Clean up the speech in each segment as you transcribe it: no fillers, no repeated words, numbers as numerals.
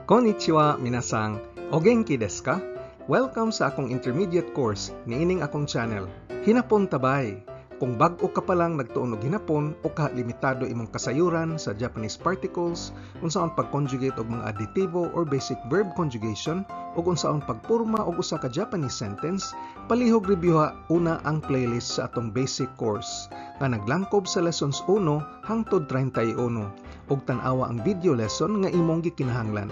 Konnichiwa, minasan. O genki desu ka? Welcome sa akong intermediate course niining akong channel. Hinapon tabay. Kung bag-o ka pa lang nagtuon og hinapon o ka limitado imong kasayuran sa Japanese particles, unsaon pag-conjugate og mga adjektibo or basic verb conjugation, ug unsaon pagporma og usa ka Japanese sentence, palihog reviewha una ang playlist sa atong basic course nga naglangkob sa lessons 1 hangtod 31 ug tan-awa ang video lesson nga imong gikinahanglan.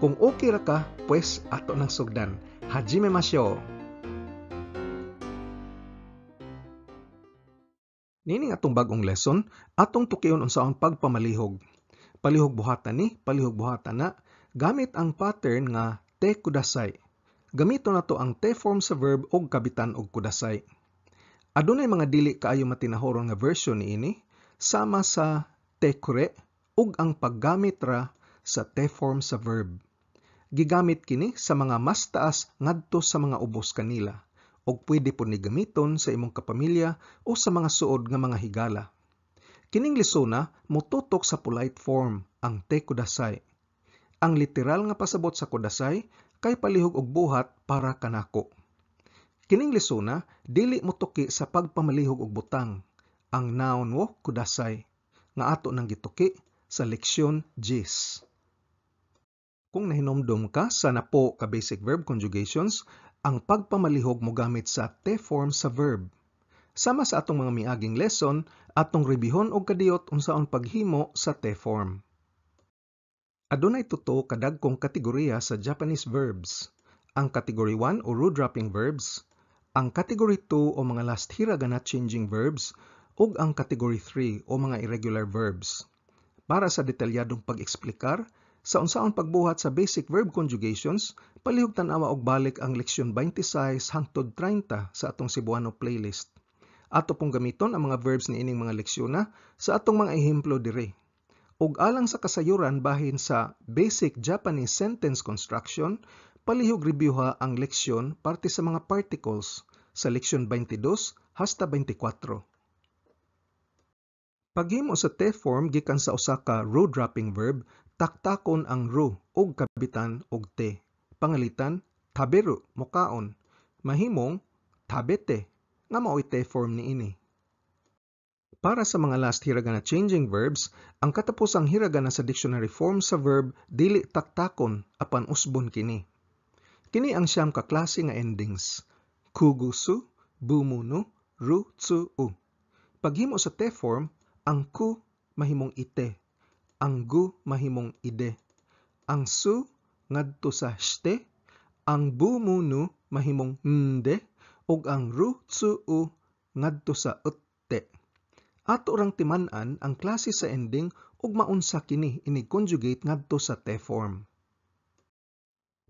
Kung okay ra ka, pues ato nang sugdan. Hajime mashou! Niining atong bag-ong lesson, atong tukion unsaon pagpamalihog. Palihog buhatan ni, palihog buhatan na, gamit ang pattern nga te kudasai. Gamito nato ang te form sa verb og kabitan og kudasai. Adunay mga dili kaayo matinahoron nga version niini, sama sa te kure ug ang paggamit ra sa te form sa verb. Gigamit kini sa mga mas taas ngadto sa mga ubos kanila, ug pwede pod ni gamiton sa imong kapamilya o sa mga suod nga mga higala. Kining lesona motutok sa polite form, ang te kudasai. Ang literal nga pasabot sa kudasai kay palihog og buhat para kanako. Kining lesona dili motuki sa pagpamalihog og butang, ang noun wo kudasai, nga ato nang gituki sa leksyon 10. Kung nahinomdom ka sa napo ka basic verb conjugations, ang pagpamalihog mogamit sa te form sa verb. Sama sa atong mga miaging lesson, atong rebihon og kadiyot unsaon paghimo sa te form. Adunay tuto ka dagkong kategorya sa Japanese verbs. Ang category 1 o ru-dropping verbs, ang category 2 o mga last hiragana changing verbs, ug ang category 3 o mga irregular verbs. Para sa detalyadong pag-eksplikar sa unsaon pagbuhat sa basic verb conjugations, palihog tan-awa og balik ang leksyon 26 hangtod 30 sa atong Cebuano playlist. Ato pong gamiton ang mga verbs niining mga leksyon sa atong mga ehemplo diri. Ug alang sa kasayuran bahin sa basic Japanese sentence construction, palihog reviewha ang leksyon parte sa mga particles sa leksyon 22 hasta 24. Paghimo sa te form gikan sa usa ka ru-dropping verb, taktakon ang ru ug kabitan og te. Pangalitan, taberu, mukaon. Mahimong tabete, nga maoy te form niini. Para sa mga last hiragana changing verbs, ang katapusang hiragana sa dictionary form sa verb dili taktakon apan usbon kini. Kini ang siyam ka klase nga endings: kugusu, bumunu, ru, tsu, u. Paghimo sa te form, ang ku mahimong ite, ang gu mahimong ide, ang su ngadto sa shite, ang bumunu mahimong nde, ug ang ru, tsu, u ngadto sa utte. Ato rang timan-an ang klase sa ending ug maunsa kini inig-conjugate ngadto sa te form.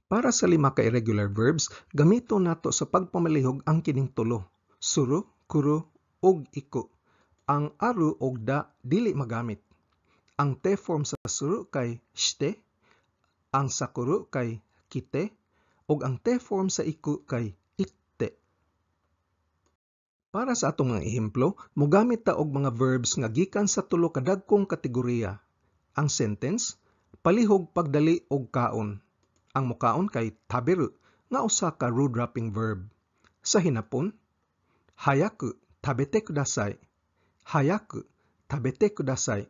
Para sa lima ka irregular verbs, gamito nato sa pagpamalihog ang kining tulo: suru, kuru, ug iku. Ang aru og da dili magamit. Ang te form sa suru kay shite, ang sa kuru kay kite, ug ang te form sa iku kay itte. Para sa atong mga ehemplo, mogamit ta og mga verbs nga gikan sa tulo ka dagkong kategorya. Ang sentence, palihog pagdali og kaon. Ang mukaon kay taberu, nga usa ka ru-dropping verb. Sa hinapon, hayaku tabete kudasai. Hayaku tabete kudasai.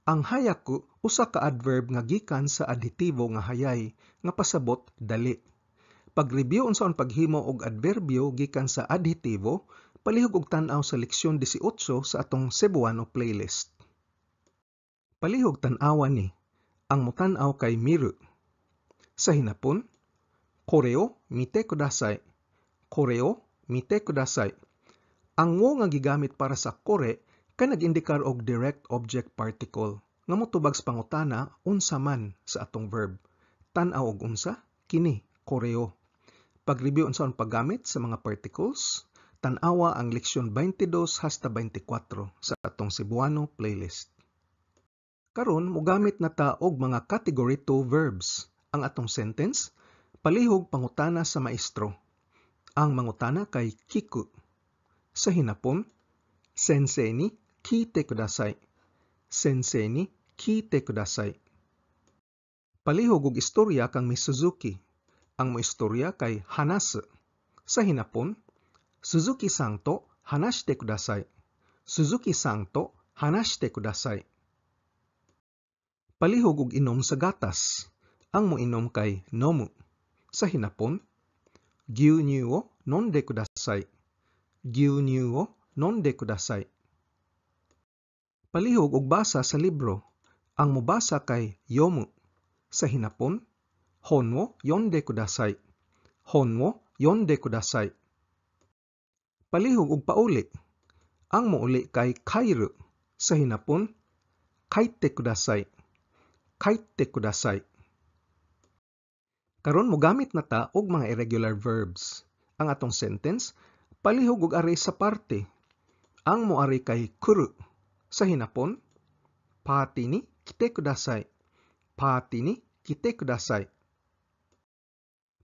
Ang hayaku usa ka adverb nga gikan sa adhetibo nga hayay nga pasabot dali. Pag-review unsaon paghimo og adverbyo gikan sa adhetibo, palihog og tan-aw sa leksyon 18 sa atong Cebuano playlist. Palihog tan-awa ni, ang mutan-aw kay miru. Sa hinapon, kore o mite kudasai. Kore o mite kudasai. Ang wo nga gigamit para sa kore kay nag-indikar og direct object particle nga motubag sa pangutana unsa man sa atong verb. Tan-aw og unsa kini kore o. Pag-review unsaon paggamit sa mga particles, tan-awa ang leksyon 22 hasta 24 sa atong Cebuano playlist. Karon mogamit na ta og mga category 2 verbs. Ang atong sentence, palihog pangutana sa maestro. Ang mangutana kay kiku. Sa hinapon, sensei ni kiite kudasai. Sensei ni kiite kudasai. Palihog og istorya kang Miss Suzuki. Ang moistorya kay hanasu. Sa Hinapon, Suzuki-san to hanashite kudasai. Suzuki-san to hanashite kudasai. Palihog og inom sa gatas. Ang moinom kay nomu. Sa Hinapon, gyunyu wo nonde kudasai. Gyunyu wo nonde kudasai. Palihog og basa sa libro. Ang mobasa kay yomu. Sa Hinapon, hon wo yonde kudasai. Hon wo yonde kudasai. Palihog og pauli. Ang mouli kay kairu. Sa Hinapon, kaite kudasai. Kaite kudasai. Karon mogamit na ta og mga irregular verbs. Ang atong sentence, palihog og ari sa parte. Ang moari kay kuru. Sa Hinapon, party ni kite kudasai. Party ni kite kudasai.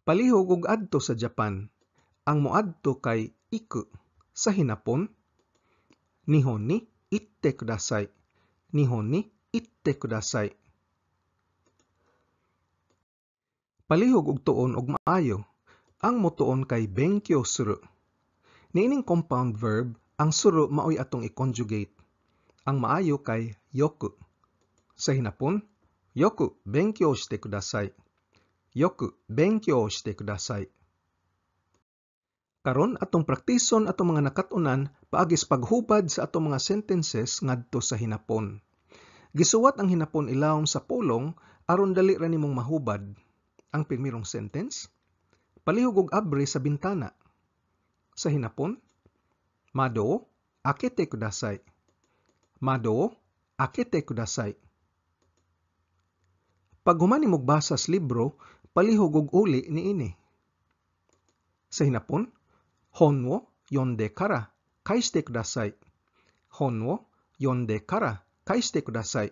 Palihog og adto sa Japan. Ang moadto kay iku. Sa Hinapon, Nihon ni itte kudasai. Nihon ni itte kudasai. Palihog og tuon og maayo. Ang motuon kay benkyo suru. Niining compound verb, ang suru maoy atong i-conjugate. Ang maayo kay yoku. Sa Hinapon, yoku benkyou shite kudasai. Yoku benkyou shite kudasai. Karon atong praktison atong mga nakat-unan paagi sa paghubad sa atong mga sentences ngadto sa Hinapon. Gisuwat ang Hinapon ilawom sa pulong aron dali ra nimong mahubad. Ang primerong sentence, palihog og abre sa bintana. Sa Hinapon, mado wo akete kudasai. Mado wo akete kudasai. Pag human nimog basa sa libro, palihog og uli niini. Sa Hinapon, hon wo yonde kara kaishite kudasai. Hon wo yonde kara kaishite kudasai.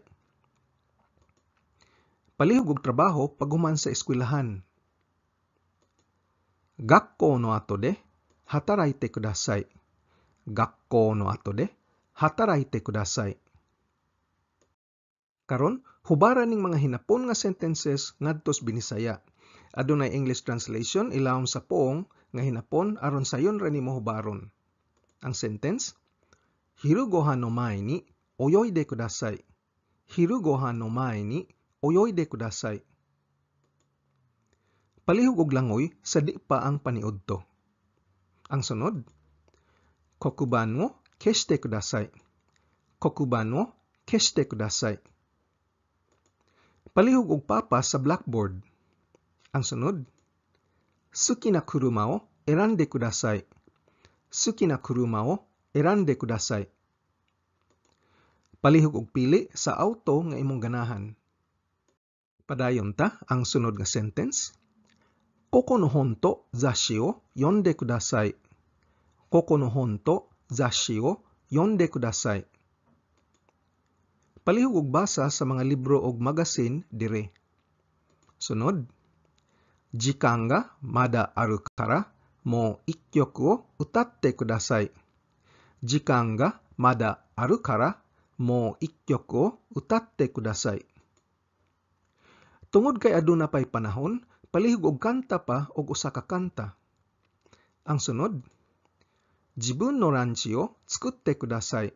Palihog og trabaho paghuman sa eskwelahan. Gakko no ato de hataraite kudasai. Gakko no ato de hataraite kudasai. Karon, hubara ning mga Hinapon nga sentences ngadtos Binisaya. Adunay English translation ilawom sa poong nga Hinapon aron sayon ra nimo hubaron. Ang sentence, hiru gohan no mae ni oyoide kudasai. Hiru gohan no mae ni oyoide kudasai. Palihog og langoy sa di pa ang paniudto. Ang sunod, kokuban wo keshite kudasai. Kokuban wo keshite kudasai. Palihog og papa sa blackboard. Ang sunod, suki na kuruma wo erande kudasai. Suki na kuruma wo erande kudasai. Palihog og pili sa auto nga imong ganahan. Padayon ta ang sunod nga sentence. Koko no hon to zasshi wo yonde kudasai. Koko no hon to zasshi wo yonde kudasai. Palihog og basa sa mga libro og magasin dire. Sunod, jikan ga mada aru kara mo ikkyoku wo utatte kudasai. Jikan ga mada aru kara mo ikkyoku wo utatte kudasai. Tungod kay aduna pay panahon, palihog og kanta pa og usa ka kanta. Ang sunod, jibun no ranchi wo tsukutte kudasai.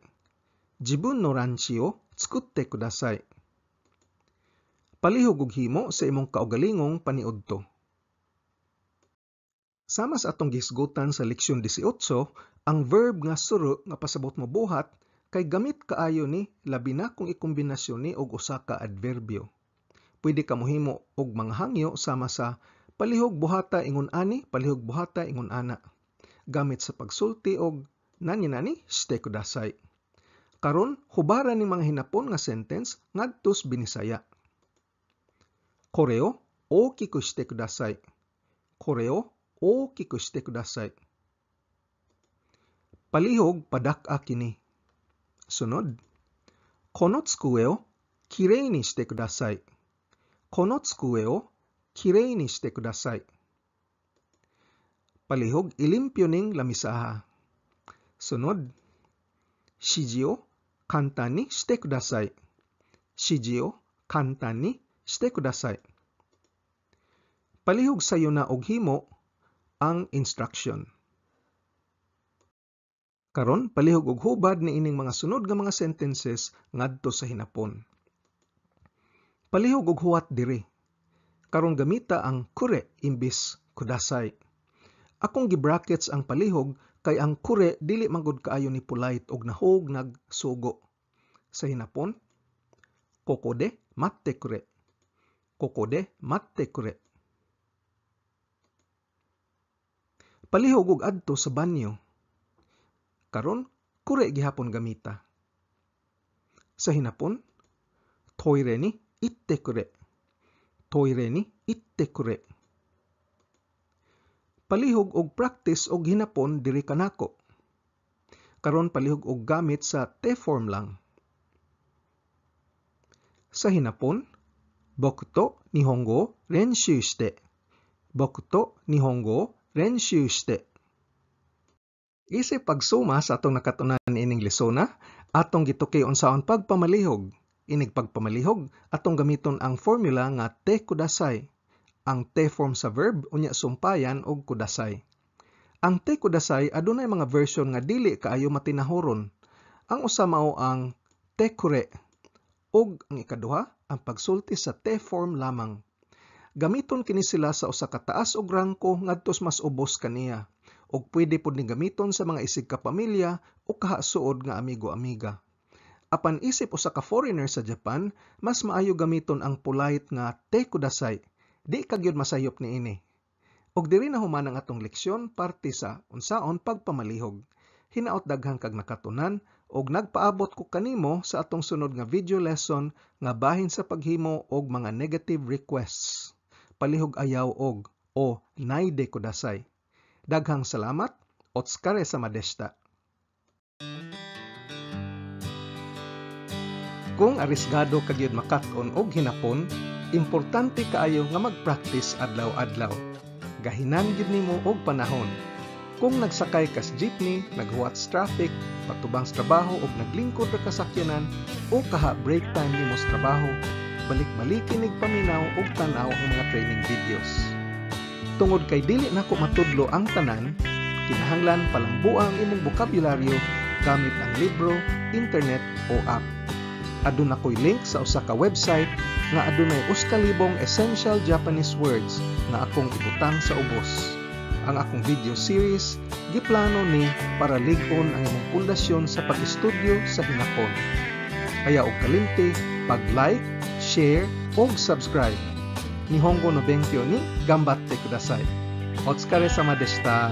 Jibun no ranchi wo tsukutte kudasai. Palihog og himo sa imong kaugalingong paniudto. Sama sa atong gihisgutan sa leksyon 18, ang verb nga suru nga pasabot mo buhat kay gamit kaayo ni labi na kung ikombinasyon ni og usa ka adverbyo. Pwede ka mohimo og mga hangyo sama sa palihog buhata ingon ani, palihog buhata ingon ana. Gamit sa pagsulti og nani nani shite kudasai. Karon hubara ning mga Hinapon nga sentence ngadtos Binisaya. Kore o okiku shite kudasai. Kore o okiku shite kudasai. Palihog padak-a kini. Sunod, kono tsukue o kirei ni shite kudasai. Kono tsukue o kirei ni shite kudasai. Palihog ilimpyo ning lamisaha. Sunod, shiji o kantan ni shite kudasai. Shiji o kantan ni shite kudasai. Palihog sayo na og himo ang instruction. Karon palihog og hubad niining mga sunod nga mga sentences ngadto sa Hinapon. Palihog og huwat diri. Karon gamita ang kure imbis kudasai. Akong gibrackets ang palihog kay ang kure dili man gud kaayo ni polite og nahog nagsugo. Sa Hinapon, kokode matte kure. Kokode matte kure. Palihog og adto sa banyo. Karon, kure gihapon gamita. Sa Hinapon, toire ni itte kure. Toire ni itte kure. Palihog og practice og Hinapon diri kanako. Karon palihog og gamit sa te form lang. Sa Hinapon, boku to nihongo o renshu shite. Boku to nihongo o renshu shite. Isip pagsuma sa atong nakatunan niining lesona, atong gituki unsaon pagpamalihog. Inig pagpamalihog, atong gamiton ang formula nga te kudasai. Ang te form sa verb unya sumpayan og kudasai. Ang te kudasai adunay mga version nga dili kaayo matinahuron. Ang usa mao ang te kure ug ang ikaduha ang pagsulti sa te form lamang. Gamiton kini sila sa usa ka taas og rangko ngadto sa mas ubos kaniya, ug pwede pud ni gamiton sa mga isig ka pamilya o kahasuod nga amigo-amiga. Apan isip usa ka foreigner sa Japan, mas maayo gamiton ang polite nga te kudasai. Di ka gyud masayop niini. Og diri na human ang atong leksyon parte sa unsaon pagpamalihog. Hinaot daghan kag nakatunan og nagpaabot ko kanimo sa atong sunod nga video lesson nga bahin sa paghimo og mga negative requests. Palihog ayaw og o naide kudasai. Daghang salamat. Otsukaresama deshita. Kung arisgado ka gyud makat-on og Hinapon, importante kaayo nga mag-practice adlaw-adlaw. Gahinan gyud nimo og panahon. Kung nagsakay kas jeepney, naghuwat sa traffic, patubang sa trabaho og naglingkod ra ka sakyanan o kaha break time nimo sa trabaho, balik-balikin nig paminaw og tan-aw ang mga training videos. Tungod kay dili nako matudlo ang tanan, kinahanglan palangbuang ang imong bokabularyo gamit ang libro, internet o app. Aduna ko'y link sa usa ka website nga adunay 1,000 essential Japanese words nga akong ibutang sa ubos. Ang akong video series giplano ni para lig-on ang imong pundasyon sa pag-estudyo sa Hinapon. Kaya og kalimti, pag-like, share og subscribe. Nihongo no benkyo ni ganbatte kudasai. Otsukaresama deshita.